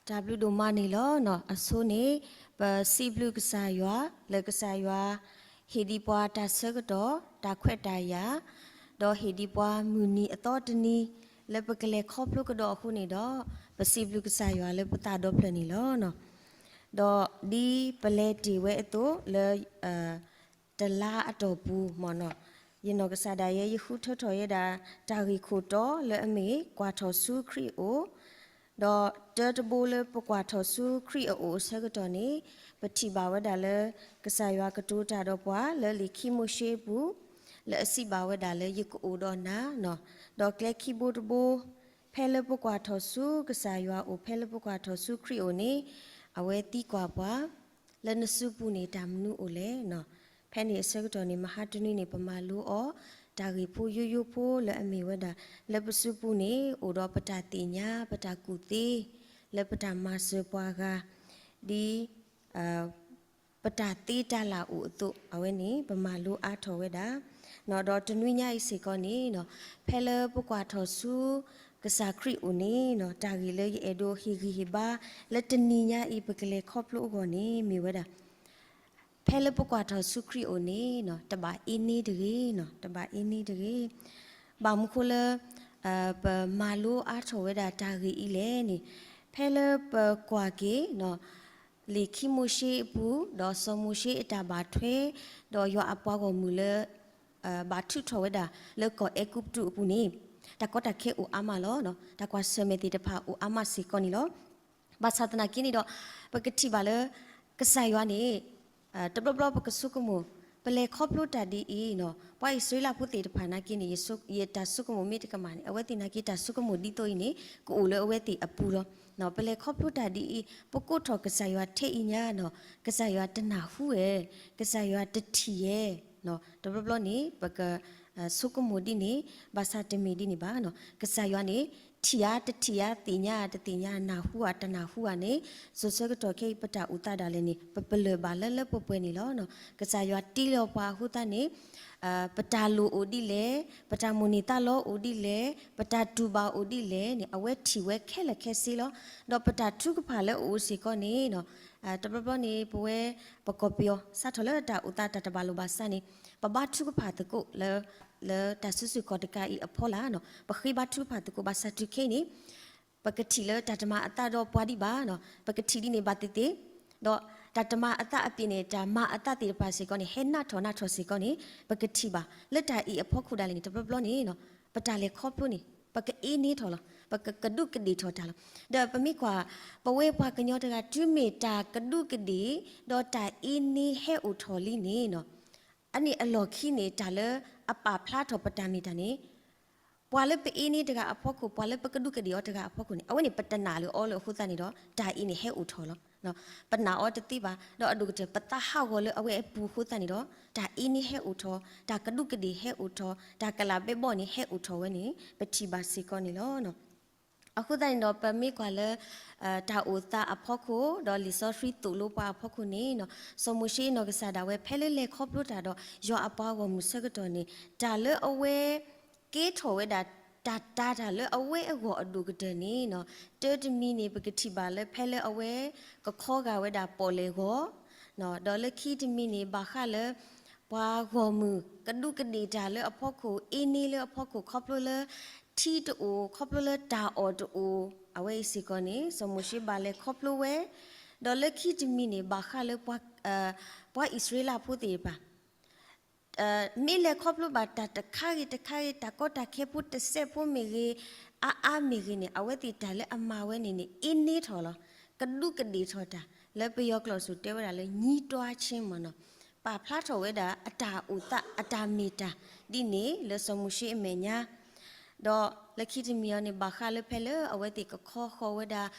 တၢ်ဘျုးဒိၣ်မးန့ၣ်လီၤ. အဆိန့ၣ် ပစံးဘျုးကစၢ်ယွၤ လၢကစၢ်ယွၤ ဟ့ၣ်ဒံးပှၤတၢ်ဆၢကတီၢ် တၢ်ခွဲးတၢ်ယာ်, ဒီးဟ့ၣ်ဒံးပှၤမုၢ်နံၤအသီတနံၤ လၢပကလဲၤခီဖျိကဒီးအဃိန့ၣ်ဒီး ပစံးဘျုးကစၢ်ယွၤလၢပသးဒီဖျၢၣ်န့ၣ်လီၤ. ဒီးဒ်ပလဲၤတ့ၢ်ဝဲအသိးလၢ တလါအတီၢ်ပူၤမ့ၢ်နီၤ, ယနီၢ်ကစၢ်ဒၣ်ယဲ ယဃုထၢထီၣ်ယဲဒၣ် တၢ်ဂ့ၢ်ခိၣ်တီလၢအမ့ၢ်ကွၢ်ထီၣ်ဆူခရံာ်အအိၣ်, ဒီးတၢတဘိလၢပကွၢ်ထီၣ်ဆူခရံာ်အအိၣ်အဆၢကတီၢ်န့ၣ် ပထံၣ်ဘၣ်ဝဲဒၣ်လၢ ကစၢ်ယွၤကတိၤတၢ်ဒီးပှၤလၢလံာ်ခံမိၤၡ့အပူၤ လၢအစံးဘၣ်ဝဲဒၣ်လၢယကအိၣ်ဒီးနၤနီၤ, ဒီးကျဲခံဘိတဘိ ဖဲလၢပကွၢ်ထီၣ်ဆူကစၢ်ယွၤအအိၣ် ဖဲလၢပကွၢ်ထီၣ်ဆူခရံာ်အအိၣ်န့ၣ် အဝဲသံကွၢ်ပှၤ လၢနစုပူၤန့ၣ်တၢ်မနုၤအိၣ်လဲၣ်နီၤ. ဖဲန့ၣ်အဆၢကတီၢ်န့ၣ် မဟါတနွံန့ၣ် ပမၤလိအီၤ တၢ်ဂ့ၢ်ဖိယိယိဖိလၢအမ့ၢ်ဝဲဒၣ် လၢပစုပူၤန့ၣ် အိၣ်ဒီးပတၢ်သ့ၣ်ညါ ပတၢ်ကူၣ်သ့ လၢပတၢ်မၤစၢၤပှၤဂၤ ဒ် ပတၢ်သ့တၢ်လၢ်အိၣ်အသိး အဝဲန့ၣ် ပမၤလိအါထီၣ်ဝဲဒၣ် ဒီးတနွံညါအံၤစ့ၢ်ကီးန့ၣ် ဖဲလၢပကွၢ်ထီၣ်ဆူ ကစၢ်ခရံာ်အအိၣ်န့ၣ် တၢ်ဂ့ၢ်လၢယအဲၣ်ဒိးဟ့ၣ်ဂံၢ်ဟ့ၣ်ဘါ လၢတနံၤညါအံၤ ပကလဲၤခီဖျိအဂီၢ်န့ၣ် မ့ၢ်ဝဲဒၣ် ဖဲလၢပကွၢ်ထီၣ်ဆူခရံာ်အအိၣ်န့ၣ် တဘၣ်အ့န့တဂ့ၤ, တဘၣ်အ့န့တဂ့ၤ. ဘၣ်မနုၤဃိလၢ ပမၤလိအါထီၣ်ဝဲဒၣ်တၢ်ဂ့ၢ်အံၤလဲၣ်န့ၣ်, ဖဲလၢပကွၢ်က့ၤ လံာ်ခံမိၤၡ့အပူၤ ဒီးစီၤမိၤၡ့အတၢ်ဘၣ်ထွဲ ဒီးယွၤအပှၤဂီၢ်မုၢ်လၢ ဘၣ်ထုးထီၣ်ဝဲဒၣ်လၢကီၢ်အဲၤကူပတူးအပူၤန့ၣ် တၢ်ကီတၢ်ခဲအိၣ်အါမးလီၤ. တၢ်ကွၢ်ဆၢၣ်မဲာ်သ့ၣ်တဖၣ်အိၣ်အါမးစ့ၢ်ကီးန့ၣ်လီၤ. ဘၣ်ဆၣ်သနာ်က့န့ၣ်ဒီး ပကထံၣ်ဘၣ်လၢ ကစၢ်ယွၤန့ၣ် တဘျီဘျီပကဆိကမိၣ် ပလဲၤခီဖျိတၢ်ဒ်အံၤနီၤ ပှၤအံၣ်စရ့လးဖိသ့ၣ်တဖၣ်နာ်က့န့ၣ် ယတၢ်ဆိကမိၣ်မ့ၢ်တကမၣ်န့ၣ် အဝဲသ့ၣ်နာ်က့တၢ်ဆိကမိၣ်ဒ်သိးအံၤန့ၣ် ကအိၣ်လၢအဝဲသ့ၣ်အပူၤလီၤ. ပလဲၤခီဖျိတၢ်ဒ်အံၤ ပကိးထီၣ်ကစၢ်ယွၤထဲအံၤညါနီၤ ကစၢ်ယွၤတနၢ်ဟူဧဲ, ကစၢ်ယွၤတထံၣ်ဧဲ, တဘျီဘျီန့ၣ် ပက ဆိကမိၣ်ဒ်န့ၣ် ဘၣ်ဆၣ်တမ့ၢ်ဒ်န့ၣ်ဘၣ်နီၤ ကစၢ်ယွၤန့ၣ် ထံၣ်ဧါတထံၣ်ဧါ သ့ၣ်ညါတသ့ၣ်ညါ နၢ်ဟူဧါတနၢ်ဟူဧါန့ၣ် စိၤဆၢကတီၢ်ခဲအံၤ ပတၢ်အိၣ်သးဒၣ်လဲာ်န့ၣ် ပပလၢၢ်ဘၣ်လၢလၢပှဲၤပှဲၤန့ၣ်လီၤ. ကစၢ်ယွၤတ့လီၤပှၤအဃိသတးန့ၣ် ပတၢ်လိၣ်အိၣ်ဒ်လဲၣ်, ပတၢ်မိၣ်န့ၢ်သးလီအိၣ်ဒ်လဲၣ်, ပတၢ်တူၢ်ဘၣ်အိၣ်ဒ်လဲၣ်န့ၣ် အဝဲထံၣ်ဝဲခဲလၢာ်ခဲဆ့လီၤ. ဒီးပတၢ်ထုကဖၣ်လၢအအိၣ်စ့ၢ်ကီးန့ၣ် တဘျီဘျီန့ၣ် ပဝဲ ပကီၢ်ပယီၤ စးထီၣ်လၢတၢ်အိၣ်သးတၢ်တဘၣ်လိာ်ဘၣ်စးန့ၣ် ပဘါထုကဖၣ်သကိးလၢ လၢတၢ်စုဆူၣ်ခီၣ်တကးအံၤအဖီလာ်နီၤ ပဃ့ဘါထုကဖၣ်သကိး ဘၣ်ဆၣ်တုၤခဲအံၤန့ၣ် ပကထံၣ်လၢတၢ်တမၤအသးဒီးပှၤဒံးဘၣ်နီၤ ပကထံၣ်ဒ်န့ၣ်ဘၣ်သ့ၣ်သ့ၣ်, ဒီးတၢ်တမၤအသးအပျ့ၤန့ၣ် တၢ်မၤအသးသ့ၣ်တဖၣ်စ့ၢ်ကီးန့ၣ် ဟဲနးထီၣ်နးထီၣ်စ့ၢ်ကီးန့ၣ် ပကထံၣ်ဘၣ် လၢတၢ်အံၤအဖီခိၣ်ဒၣ်လဲာ်န့ၣ် တဘျီဘျီန့ၣ် ပတၢ်လဲၤခီဖျိန့ၣ် ပကအ့န့ထီၣ်လီၤ ပကကဒူးကဒ့ၣ်ထီၣ်တၢ်လီၤ. ဒီးပမ့ၢ်ကွၢ် ပဝဲပှၤကညီတဂၤ တုၤမ့ၢ်တၢ်ကဒူးကဒ့ၣ် ဒီးတၢ်အ့န့ဟဲအိၣ်ထီၣ်လံန့ၣ်နီၤ အန့ၣ်အလီၢ်ခံန့ၣ် တၢ်လၢအပာ်ဖျါထီၣ်ပတၢ်မ့ၢ်တၢ်န့ၣ် ပှၤလၢပအ့န့တဂၤအဖီခိၣ် ပှၤလၢပကဒူးကဒ့ၣ်အီၤတဂၤအဖီခိၣ်န့ၣ် အဝဲန့ၣ်ပတနာ်လၢအီၤလၢအဃိသတးန့ၣ်ဒီး တၢ်အ့န့ၣ်ဟဲအိၣ်ထီၣ်လီၤ. ပနာ်အီၤတသ့ဘၣ် ဒီးအဒိၣ်ကတၢၢ် ပသးဟးဂီၤလၢအဝဲအပူၤအဃိသတးန့ၣ်ဒီး တၢ်အ့န့ဟဲအိၣ်ထီၣ် တၢ်ကဒူးကဒ့ၣ်ဟဲအိၣ်ထီၣ် တၢ်ကလးဘဲဘီၣ်န့ၣ်ဟဲအိၣ်ထီၣ်ဝဲန့ၣ် ပထံၣ်ဘၣ်စ့ၢ်ကီးန့ၣ်လီၤ. အဃိသတးန့ၣ်ဒီး ပမ့ၢ်ကွၢ်လၢ တၢ်အိၣ်သးအဖီခိၣ် ဒီးလံာ်စီဆှံသိၣ်လိပှၤအဖီခိၣ်န့ၣ် စီၤမိၤၡ့နီၢ်ကစၢ်ဒၣ်ဝဲ ဖဲလၢလဲၤခီဖျိတၢ်ဒီး ယွၤအပှၤဂီၢ်မုၢ်ဆၢကတီၢ်န့ၣ် တၢ်လၢအဝဲ ကဲထီၣ်ဝဲဒၣ် တၢ်တာ်တၢ်လၢအဝဲအဂီၢ်အဒိၣ်ကတၢၢ်န့ၣ် တၢတမံၤန့ၣ် ပကထံၣ်ဘၣ်လၢဖဲလၢအဝဲ ကခီဂာ်ဝဲဒၣ်ပီၣ်လဲၣ်ဂီၤ ဒီးလၢခံတမံၤန့ၣ် ဘၣ်ဃးလၢ ပှၤဂီၢ်မုၢ် ကဒူးကဒ့ၣ်တၢ်လၢအဖီခိၣ် အ့န့လၢအဖီခိၣ် ခီဖျိလၢ ထံတအိၣ် ခီဖျိလၢတၢ်အီၣ်တအိၣ် အဝဲအံၤစ့ၢ်ကီးန့ၣ် စီၤမိၤၡ့ဘၣ်လဲၤခီဖျိဝဲ ဒီးလၢခံတမံၤန့ၣ် ဘၣ်ဃးလၢ ပှၤအံၣ်စရ့လးဖိသ့ၣ်တဖၣ် မ့ၢ်လဲၤခီဖျိဘၣ်တၢ်တခါဂ့ၤတခါဂ့ၤ တၢ်ကီတၢ်ခဲဖိတစဲးဖိမ့ၢ်ဂ့ၤ အါအါမ့ၢ်ဂ့ၤန့ၣ် အဝဲသ့ၣ်တၢ်လၢအမၤဝဲန့ၣ်န့ၣ် အ့န့ထီၣ်လီၤ. ကဒူးကဒ့ၣ်ထီၣ်တၢ် လၢပယီၤကျိာ်စူၤတဲဝဲဒၣ်လၢ ညည်းတွားခြင်းမ့ၢ်နီၤ ပာ်ဖျါထီၣ်ဝဲဒၣ် အတၢ်အိၣ်သး အတၢ်မ့ၢ်တၢ် ဒ်န့ၣ်လၢစီၤမိၤၡ့အမဲာ်ညါ ဒီးလၢခံတမံၤအံၤန့ၣ် ဘၣ်ဃးလၢဖဲလၢအဝဲသ့ၣ်ကခီဃီၤဝဲဒၣ်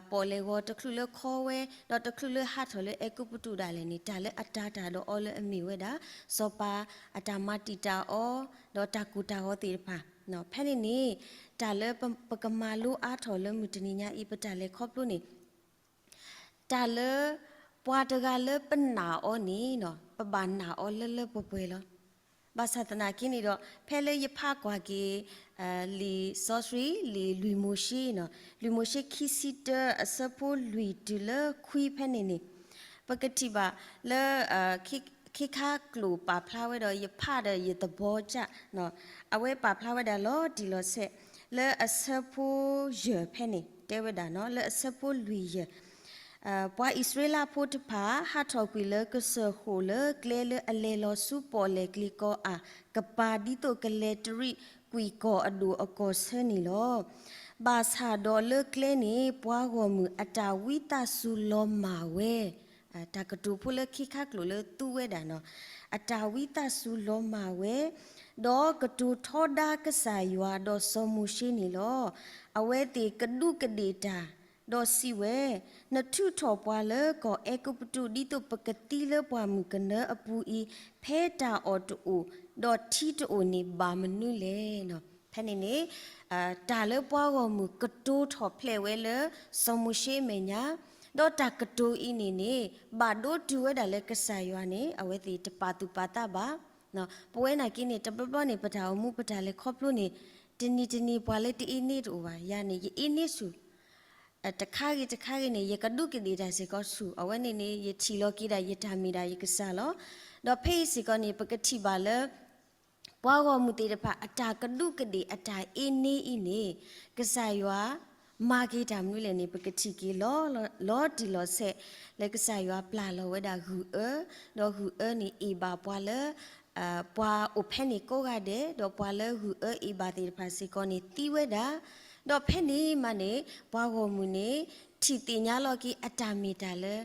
ပီၣ်လဲၣ်ဂီၤ တချုးလၢခီဝဲ ဒီးတချုးလၢဟးထီၣ်လၢအဲၤကူပတူးဒၣ်လဲာ်န့ၣ် တၢ်လၢအတာ်တၢ်ဒီးအီၤလၢအမ့ၢ်ဝဲဒၣ် စီၤပၤအတၢ်မၤတံာ်တာ်အီၤ ဒီးတၢ်ကိၢ်တၢ်ဂီၤသ့ၣ်တဖၣ် ဖဲန့ၣ်န့ၣ် တၢ်လၢပကမၤလိအါထီၣ်လၢမုၢ်တနံၤညါအံၤ ပတၢ်လဲၤခီဖျိန့ၣ် တၢ်လၢ ပှၤတဂၤလၢပနာ်အီၤန့ၣ် ပဘၣ်နာ်အီၤလၢလၢပှဲၤပှဲၤလီၤ. ဘၣ်ဆၣ်သနာ်က့န့ၣ်ဒီး ဖဲလၢယဖးကွၢ်က့ၤ လံာ်စီဆှံ လံာ်လွံၢ်မိၤၡ့နီၤ, လွံၢ်မိၤၡ့ခံဆံတၢ အဆၢဖိလွံၢ်တုၤလၢခွံဖဲန့ၣ်န့ၣ်, ပကထံၣ်ဘၣ်လၢ ခ့ခါကျိာ်ပာ်ဖျါဝဲဒီး ယဖးဒီးယသဘီကၢ်, အဝဲပာ်ဖျါဝဲဒၣ်လီၤတံၢ်လီၤဆဲး လၢအဆၢဖိယဲၢ်ဖဲန့ၣ် တဲဝဲဒၣ်နီၤ, လၢအဆၢဖိလွံၢ်ယဲၢ် ပှၤအံၣ်စရ့လးဖိတဖၣ် ဟးထီၣ်ကွံာ်လၢကစၢၢ်ဃိၣ်လၢကျဲလၢအလဲၤလီၤဆူပီၣ်လဲၣ်ကျ့ၤကီၤအၢ်ကပၤ ဒ်သိးကလဲၤတရံးကွံာ်ကီၢ်အဒိၣ်အကီၢ်ဆၢန့ၣ်လီၤ. ဘၣ်ဆၣ်ဒီးလၢကျဲန့ၣ် ပှၤဂီၢ်မုၢ်အတၢ်ဝံသးစူၤလီၤမၢ်ဝဲ, တၢ်ကတိၤဖိလၢခ့ခါကျိာ်လၢသူဝဲဒၣ်နီၤ, အတၢ်ဝံသးစူၤလီၤမၢ်ဝဲ, ဒီးကတိၤထီဒါကစၢ်ယွၤဒီးစီၤမိၤၡ့န့ၣ်လီၤ. အဝဲသ့ၣ်ကဒူးကဒ့ၣ်တၢ် ဒီးစံးဝဲ, နထုးထီၣ်ပှၤလၢကီၢ်အဲၤကူပတူး ဒ်သိးပကသံလၢပှၢ်မုၢ်ကနၢအပူၤအံၤ, ဖဲတၢ်အီၣ်တအိၣ်, ဒီးထံတအိၣ်န့ၣ် ဘၣ်မနုၤလဲၣ်နီၤ. ဖဲန့ၣ်န့ၣ် တၢ်လၢပှၤဂီၢ်မုၢ်ကတိၤထီၣ်ဖျဲးဝဲလၢစီၤမိၤၡ့အမဲာ်ညါ, ဒီးတၢ်ကတိၤအံၤန့ၣ်န့ၣ် ဘၣ်ဒိတုၤဝဲဒၣ်လၢကစၢ်ယွၤန့ၣ် အဝဲသ့ၣ်တပာ်သူၣ်ပာ်သးဘၣ်. ပဝဲနာ်က့န့ၣ် တဘျီဘျီန့ၣ် ပတၢ်အိၣ်မူပတၢ်လဲၤခီဖျိန့ၣ် တနံၤတနံၤပှၤလၢတအ့န့ၢ်တအိၣ်ဘၣ်, ယၤန့ၣ် ယအ့န့ၢ်ဆူၣ် တခါဂ့ၤတခါဂ့ၤန့ၣ် ယကဒူးကဒ့ၣ်တၢ်စ့ၢ်ကီးဆူၣ်, အဝဲန့ၣ်န့ၣ် ယထံၣ်လီၤက့ၤဒၣ်ယတၢ်မ့ၢ်ဒၣ်ယကစၢ်လီၤ. ဒီးဖဲအံၤစ့ၢ်ကီးန့ၣ် ပကထံၣ်ဘၣ်လၢ ပှၤဂီၢ်မုၢ်သ့ၣ်တဖၣ် အတၢ်ကဒူးကဒ့ၣ်အတၢ်အ့န့ၢ်အံၤန့ၣ် ကစၢ်ယွၤမၤက့ၤတၢ်မနုၤလဲၣ်န့ၣ် ပကထံၣ်က့ၤလီၤ လီၤတံၢ်လီၤဆဲး လၢကစၢ်ယွၤပျၢ်လီၤဝဲဒၣ်ဂုၢ်အၢ, ဒီးဂုၢ်အၢန့ၣ်အ့ၣ်ဘၣ်ပှၤလၢ ပှၤအိၣ်ဖဲန့ၣ်ကိးဂၤဒဲး, ဒီးပှၤလၢဂုၢ်အၢအ့ၣ်ဘၣ်သ့ၣ်တဖၣ်စ့ၢ်ကီးန့ၣ်သံဝဲဒၣ်, ဒီးဖဲန့ၣ်မးန့ၣ် ပှၤဂီၢ်မုၢ်န့ၣ် ထံၣ်သ့ၣ်ညါလီၤက့ၤအတၢ်မ့ၢ်တၢ်လၢ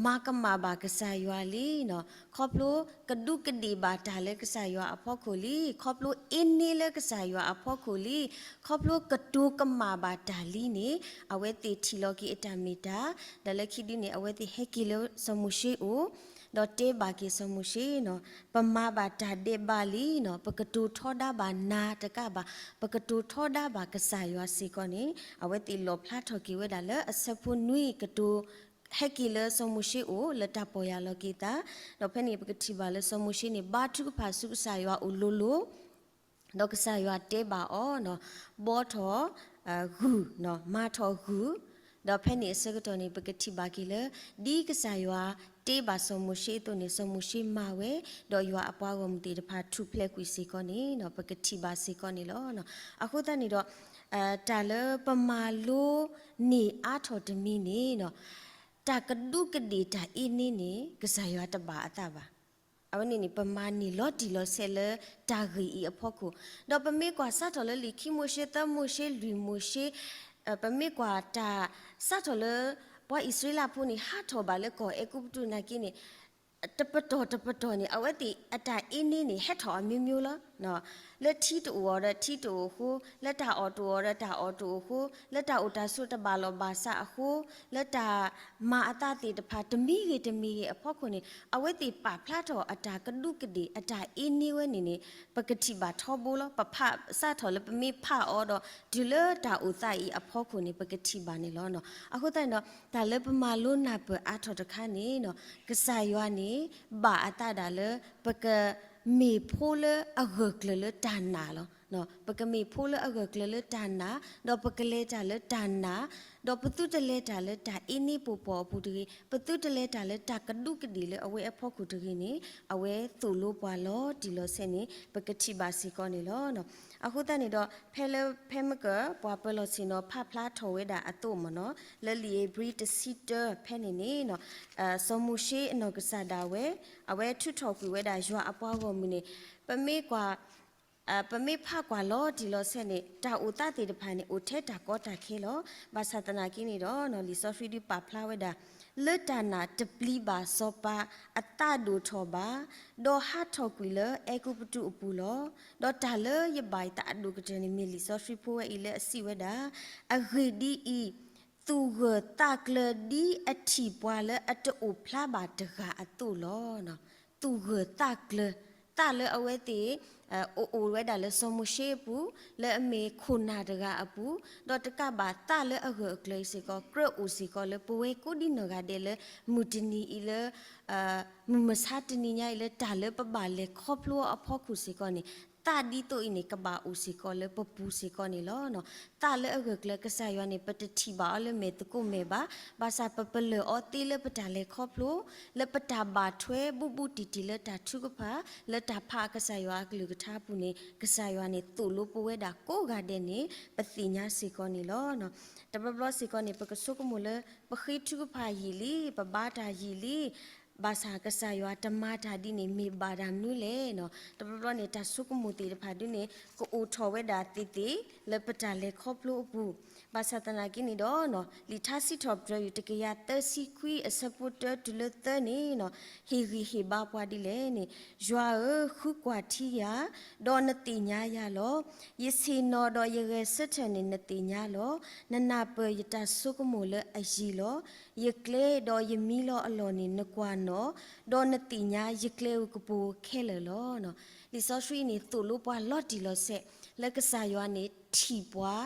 မၤကမၣ်ဘၣ်ကစၢ်ယွၤလံနီၤ, ခီဖျိကဒူးကဒ့ၣ်ဘၣ်တၢ်လၢကစၢ်ယွၤအဖီခိၣ်လံ, ခီဖျိအ့န့ၢ်လၢကစၢ်ယွၤအဖီခိၣ်လံ, ခီဖျိကတိၤကမၣ်ဘၣ်တၢ်လံန့ၣ် အဝဲသ့ၣ်ထံၣ်လီၤက့ၤအတၢ်မ့ၢ်တၢ်, ဒီးလၢခံဒုန့ၣ် အဝဲသ့ၣ်ဟဲက့ၤလၢစီၤမိၤၡ့အအိၣ်, ဒီးတဲဘၣ်က့ၤစီၤမိၤၡ့နီၤ, ပမၤဘၣ်တၢ်ဒဲးဘးလံနီၤ, ပကတိၤထီဒါဘၣ်နၤတကးဘၣ်, ပကတိၤထီဒါဘၣ်ကစၢ်ယွၤစ့ၢ်ကီးန့ၣ် အဝဲသ့ၣ်လီၣ်ဖျါထီၣ်က့ၤဝဲဒၣ်လၢအဆၢဖိနွံကတိၤ ဟဲက့ၤလၢစီၤမိၤၡ့အအိၣ် လၢတၢ်ပီၢ်ယၢ်လီၤက့ၤသး, ဒီးဖဲန့ၣ်ပကထံၣ်ဘၣ်လၢစီၤမိၤၡ့န့ၣ် ဘါထုကဖၣ်ဆူကစၢ်ယွၤအိၣ်လိၤလိၤ, ဒီးကစၢ်ယွၤတဲဘၣ်အီၤနီၤ, ဘှီထီၣ် ဂုၢ်, မၤထီၣ်ဂုၢ်, ဒီးဖဲန့ၣ်အဆၢကတီၢ်န့ၣ် ပကထံၣ်ဘၣ်က့ၤလၢ ဒ်ကစၢ်ယွၤတဲဘၣ်စီၤမိၤၡ့အသိးန့ၣ် စီၤမိၤၡ့မၤဝဲ, ဒီးယွၤအပှၤဂီၢ်မုၢ်သ့ၣ်တဖၣ်ထူၣ်ဖျဲးကွံာ်စ့ၢ်ကီးန့ၣ် ပကထံၣ်ဘၣ်စ့ၢ်ကီးန့ၣ်လီၤ. အဃိသတးန့ၣ်ဒီး တၢ်လၢပမၤလိန့ၢ်အါထီၣ်တမံၤန့ၣ် တၢ်ကဒူးကဒ့ၣ်တၢ်အ့န့ၢ်န့ၣ် ကစၢ်ယွၤတဘၣ်အသးဘၣ်. အဝဲန့ၣ်န့ၣ် ပမၤန့ၢ်လီၤတံၢ်လီၤဆဲးလၢတၢ်ဂ့ၢ်အံၤအဖီခိၣ်, ဒီးပမ့ၢ်ကွၢ်စးထီၣ်လၢလံာ်ခံမိၤၡ့ သၢမိၤၡ့ လွံၢ်မိၤၡ့, ပမ့ၢ်ကွၢ်တၢ်စးထီၣ်လၢ ပှၤအံၣ်စရ့လးဖိန့ၣ် ဟးထီၣ်ဘၣ်လၢကီၢ်အဲၤကူပတူးနာ်က့န့ၣ် တပတီၢ်တပတီၢ်န့ၣ် အဝဲသ့ၣ်အတၢ်အ့န့ၢ်န့ၣ် ဟဲထီၣ်အမျိုးမျိုးလီၤ. လၢထံတအိၣ်အီၤဒီးထံတအိၣ်အဃိ, လၢတၢ်အီၣ်တအိၣ်အီၤဒီးတၢ်အီၣ်တအိၣ်အဃိ, လၢတၢ်အိၣ်တၢ်ဆိးတဘၣ်လီၢ်ဘၣ်စးအဃိ, လၢတၢ်မၤအသးသ့ၣ်တဖၣ်တမံၤဂ့ၤတမံၤဂ့ၤအဖီခိၣ်န့ၣ် အဝဲသ့ၣ်ပာ်ဖျါထီၣ်အတၢ်ကဒူးကဒ့ၣ် အတၢ်အ့န့ၢ်ဝဲန့ၣ်န့ၣ် ပကထံၣ်ဘၣ်ထီဘိလီၤ. ပဖးစးထီၣ်လၢပမ့ၢ်ဖးအီၤဒီး တုၤလၢတၢ်အိၣ်သးအံၤအဖီခိၣ်န့ၣ် ပကထံၣ်ဘၣ်န့ၣ်လီၤ. အဃိသတးန့ၣ်ဒီး တၢ်လၢပမၤလိနၢ်ပၢၢ်အါထီၣ်တခါန့ၣ် ကစၢ်ယွၤန့ၣ် ဘၣ်အသးဒၣ်လၢ ပကမ့ၢ်ဖိလၢအဂၢၢ်ကျၢၤလၢတၢ်နာ်လီၤ. ပကမ့ၢ်ဖိလၢအဂၢၢ်ကျၢၤလၢတၢ်နာ်, ဒီးပကလဲၤတၢ်လၢတၢ်နာ်, ဒီးပသုတလဲၤတၢ်လၢတၢ်အ့န့ၢ်ပှီၤပှီၤအပူၤတဂ့ၤ, ပသုတလဲၤတၢ်လၢတၢ်ကဒူးကဒ့ၣ်လၢအဝဲအဖီခိၣ်တဂ့ၤန့ၣ် အဝဲသိၣ်လိပှၤလီၤတံၢ်လီၤဆဲးန့ၣ် ပကထံၣ်ဘၣ်စ့ၢ်ကီးန့ၣ်လီၤ. အဃိသတးန့ၣ်ဒီး ဖဲလၢဖဲမ့ၢ်က ပှၤပၢၤလီၢ်ဆ့ၣ်နီၤဖးဖျါထီၣ်ဝဲဒၣ်အသိးမ့ၢ်နီၤ, လၢလံာ်ဧ့ၤဘြံၤတဆံတၢဖဲန့ၣ်န့ၣ် စီၤမိၤၡ့အနီၢ်ကစၢ်ဒၣ်ဝဲ အဝဲထုးထီၣ်ကွံာ်ဝဲဒၣ်ယွၤအပှၤဂီၢ်မုၢ်န့ၣ် ပမ့ၢ်ကွၢ် ပမ့ၢ်ဖးကွၢ်လီၤတံၢ်လီၤဆဲးန့ၣ် တၢ်အိၣ်သးသ့ၣ်တဖၣ်န့ၣ် အိၣ်ထဲတၢ်ကီတၢ်ခဲလီၤ. ဘၣ်ဆၣ်သနာ်က့န့ၣ်ဒီး လံာ်စီဆှံဒုးပာ်ဖျါဝဲဒၣ် လၢတၢ်နာ်တပျံၤဘၣ်စီၤပၤအသးဒိၣ်ထီၣ်ဘၣ်, ဒီးဟးထီၣ်ကွံာ်လၢအဲၤကူပတူးအပူၤလီၤ. ဒီးတၢ်လၢယဘၣ်ယသးအဒိၣ်ကတၢၢ်န့ၣ် မ့ၢ်လံာ်စီဆှံဖိဝဲအံၤလၢအစံးဝဲဒၣ်, အဂ့ၢ်ဒ်အံၤ, သူၣ်ဂၢၢ်သးကျၢၤဒ်အထံၣ်ပှၤလၢအတအိၣ်ဖျါဘၣ်တဂၤအသိးလီၤ. သူၣ်ဂၢၢ်သးကျၢၤ, တၢ်လၢအဝဲသ့ၣ် အိၣ်အိၣ်ဝဲဒၣ်လၢစီၤမိၤၡ့အပူၤ, လၢအမ့ၢ်ခိၣ်နၢ်တဂၤအပူၤ, ဒီးတကးဘၣ်တၢ်လၢအဂၢၢ်အကျၢၤအံၤစ့ၢ်ကီး ကြၢးအိၣ်စ့ၢ်ကီးလၢပဝဲကိးဒံနီၢ်ဂၤဒဲးလၢ မုၢ်တနံၤအံၤလၢ မုၢ်မဆါတနံၤညါအံၤလၢတၢ်လၢပဘၣ်လဲၤခီဖျိအဖီခိၣ်စ့ၢ်ကီးန့ၣ်, တၢ်ဒ်သိးအံၤန့ၣ် ကဘၣ်အိၣ်စ့ၢ်ကီးလၢပပူၤစ့ၢ်ကီးန့ၣ်လီၤ. တၢ်လၢအဂၢၢ်ကျၢၤကစၢ်ယွၤန့ၣ် ပတထံၣ်ဘၣ်အီၤလၢမဲာ်သကိးမဲာ်ဘၣ်, ဘၣ်ဆၣ်ပပလၢၢ်အီၤသ့လၢပတၢ်လဲၤခီဖျိ, လၢပတၢ်ဘၣ်ထွဲဘူးဘူးတံၢ်တံၢ်လၢတၢ်ထုကဖၣ်, လၢတၢ်ဖးကစၢ်ယွၤအကလုၢ်ကထါအပူၤန့ၣ် ကစၢ်ယွၤန့ၣ်သိၣ်လိပဝဲဒၣ်ကိးဂၤဒဲးန့ၣ် ပသ့ၣ်ညါစ့ၢ်ကီးန့ၣ်လီၤ. တဘျီဘျီစ့ၢ်ကီးန့ၣ် ပကဆိကမိၣ်လၢ ပဃ့ထုကဖၣ်ယံာ်လံ, ပဘါတၢ်ယံာ်လံ, ဘၣ်ဆၣ်ကစၢ်ယွၤတမၤတၢ်ဒ်န့ၣ် မ့ၢ်ဘၣ်တၢ်မနုၤလဲၣ်နီၤ. တဘျီဘျီန့ၣ် တၢ်ဆိကမိၣ်သ့ၣ်တဖၣ်ဒ်န့ၣ် ကအိၣ်ထီၣ်ဝဲဒၣ်သ့ၣ်သ့ၣ် လၢပတၢ်လဲၤခီဖျိအပူၤ, ဘၣ်ဆၣ်သနာ်က့န့ၣ်ဒီး လံာ်ထါစံးထီၣ်ပတြၢၤ ယူၢ်တကယၤသၢဆံခွံအဆၢဖိတၢတုၤလၢသၢန့ၣ် ဟ့ၣ်ဂံၢ်ဟ့ၣ်ဘါပှၤဒ်လဲၣ်န့ၣ်, ယွၤဧၢ, ဃုကွၢ်ထံယၤ, ဒီးနသ့ၣ်ညါယၤလီၤ. ယဆ့ၣ်နီၤဒီးယဂဲၤဆၢထၢၣ်န့ၣ် နသ့ၣ်ညါလီၤ. နနၢ်ပၢၢ်ယတၢ်ဆိကမိၣ်လၢအယံၤလီၤ. ယကျဲဒီးယမံလီၤအလီၢ်န့ၣ် နကွၢ်နီၣ်, ဒီးနသ့ၣ်ညါယကျဲဧိၤကပိၤဧိၤခဲလၢာ်လီၤ. လံာ်စီဆှံန့ၣ် သိၣ်လိပှၤလီၤတံၢ်လီၤဆဲး လၢကစၢ်ယွၤန့ၣ်ထံၣ်ပှၤ,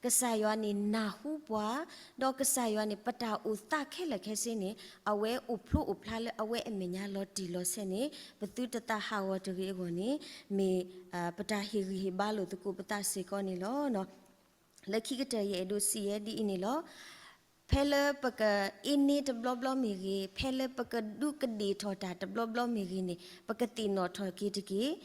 ကစၢ်ယွၤန့ၣ်နၢ်ဟူပှၤ, ဒီးကစၢ်ယွၤန့ၣ် ပတၢ်အိၣ်သးခဲလၢာ်ခဲဆ့န့ၣ် အဝဲအိၣ်ဖျိအိၣ်ဖျါလၢအဝဲအမဲာ်ညါလီၤတံၢ်လီၤဆဲးန့ၣ် ပသုတသးဟးဂီၤတဂ့ၤအဂီၢ်န့ၣ် မ့ၢ်ပတၢ်ဟ့ၣ်ဂံၢ်ဟ့ၣ်ဘါလိာ်သကိးပသးစ့ၢ်ကီးန့ၣ်လီၤ. လၢခံကတၢၢ်ယအဲၣ်ဒိးစံးဝဲဒ်အံၤန့ၣ်လီၤ. ဖဲလၢပကအ့န့တဘျီဘျီမ့ၢ်ဂ့ၤ, ဖဲလၢပကဒူးကဒ့ၣ်ထီၣ်တၢ်တဘျီဘျီမ့ၢ်ဂ့ၤန့ၣ် ပကသ့ၣ်နီၣ်ထီၣ်က့ၤတက့ၢ်.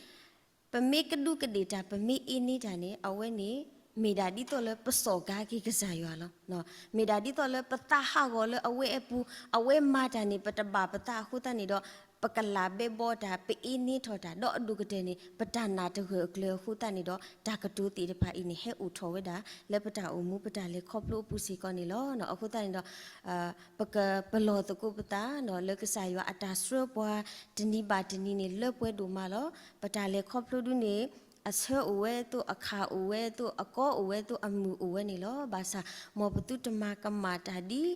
ပမ့ၢ်ကဒူးကဒ့ၣ်တၢ် ပမ့ၢ်အ့န့တၢ်န့ၣ် အဝဲန့ၣ် မ့ၢ်ဒၣ်ဒ်သိးလၢပစိာ်ကါက့ၤကစၢ်ယွၤလီၤ. မ့ၢ်ဒၣ်ဒ်သိးလၢပသးဟးဂီၤလၢအဝဲအပူၤ, အဝဲမၤတၢ်န့ၣ် ပတဘၣ်ပသးအဃိသတးန့ၣ်ဒီး ပကလၤဘဲဘီတၢ် ပအ့န့ထီၣ်တၢ် ဒီးအဒိၣ်ကတၢၢ်န့ၣ် ပတၢ်နာ်တဂၢၢ်အကျၢၤအဃိသတးန့ၣ်ဒီး တၢ်ကတိၤသ့ၣ်တဖၣ်အံၤန့ၣ် ဟဲအိၣ်ထီၣ်ဝဲဒၣ် လၢပတၢ်အိၣ်မူပတၢ်လဲၤခီဖျိအပူၤစ့ၢ်ကီးန့ၣ်လီၤ. အဃိသတးန့ၣ်ဒီး ပကပလီၢ်သကိးပသး လၢကစၢ်ယွၤအတၢ်ဆှၢပှၤ တနံၤဘၣ်တနံၤန့ၣ် လၢပှဲၤဒိၣ်မးလီၤ. ပတၢ်လဲၤခီဖျိဒုန့ၣ် အဆၢအိၣ်ဝဲအသိး, အခၣ်အိၣ်ဝဲအသိး, အကီအိၣ်ဝဲအသိး, အမုာ်အိၣ်ဝဲန့ၣ်လီၤ. ဘၣ်ဆၣ် မ်ပသုတမၤကမၣ်တၢ်ဒ်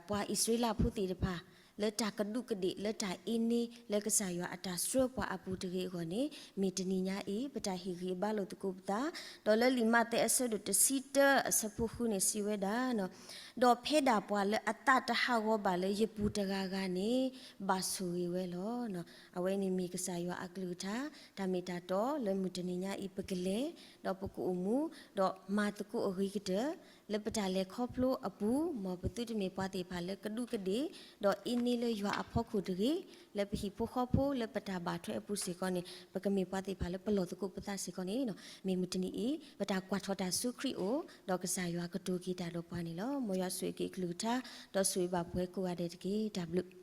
ပှၤအံၣ်စရ့လးဖိသ့ၣ်တဖၣ် လၢတၢ်ကဒူးကဒ့ၣ် လၢတၢ်အ့န့ လၢကစၢ်ယွၤအတၢ်ဆှၢပှၤအပူၤတဂ့ၤအဂီၢ်န့ၣ် မ့ၢ်တနံၤညါအံၤ ပတၢ်ဟ့ၣ်ဂံၢ်ဘါလိာ်သကိးပသး, ဒီးလၢလံာ်မးသဲအဆၢဒိၣ်တဆံတၢအဆၢဖိဃုန့ၣ်စံးဝဲဒၣ် ဒီးဖဲဒၣ်ပှၤလၢအသးတဟးဂီၤဘၣ်လၢယပူၤတဂၤဂၤန့ၣ် ဘၣ်ဆိၣ်ဂ့ၤဝဲလီၤ. အဝဲန့ၣ်မ့ၢ်ကစၢ်ယွၤအကလုၢ်ကထါ, တၢ်မ့ၢ်တၢ်တီလၢမုၢ်တနံၤညါအံၤ ပကလဲၤ, ဒီးပကအိၣ်မူ, ဒီးမၤသကိးအဂ့ၤကတၢၢ်, လၢပတၢ်လဲၤခီဖျိအပူၤ, မ်ပသုတမ့ၢ်ပှၤသ့ၣ်တဖၣ်လၢကဒူးကဒ့ၣ်, ဒီးအ့န့လၢယွၤအဖီခိၣ်တဂ့ၤ, လၢပဟံၣ်ဖိဃီဖိ လၢပတၢ်ဘၣ်ထွဲအပူၤစ့ၢ်ကီးန့ၣ် ပကမ့ၢ်ပှၤသ့ၣ်တဖၣ်လၢပလီၢ်သကိးပသးစ့ၢ်ကီးန့ၣ်, မ့ၢ်မုၢ်တနံၤအံၤ ပတၢ်ကွၢ်ထီၣ်တၢ်ဆူခရံာ်အအိၣ်, ဒီးကစၢ်ယွၤကတိၤက့ၤတၢ်ဒီးပှၤန့ၣ်လီၤ. မ်ယွၤဆိၣ်ဂ့ၤက့ၤအကလုၢ်ကထါ, ဒီးဆိၣ်ဂ့ၤဘၣ်ပှၤကိးဂၤဒဲးတက့ၢ်. တၢ်ဘျုး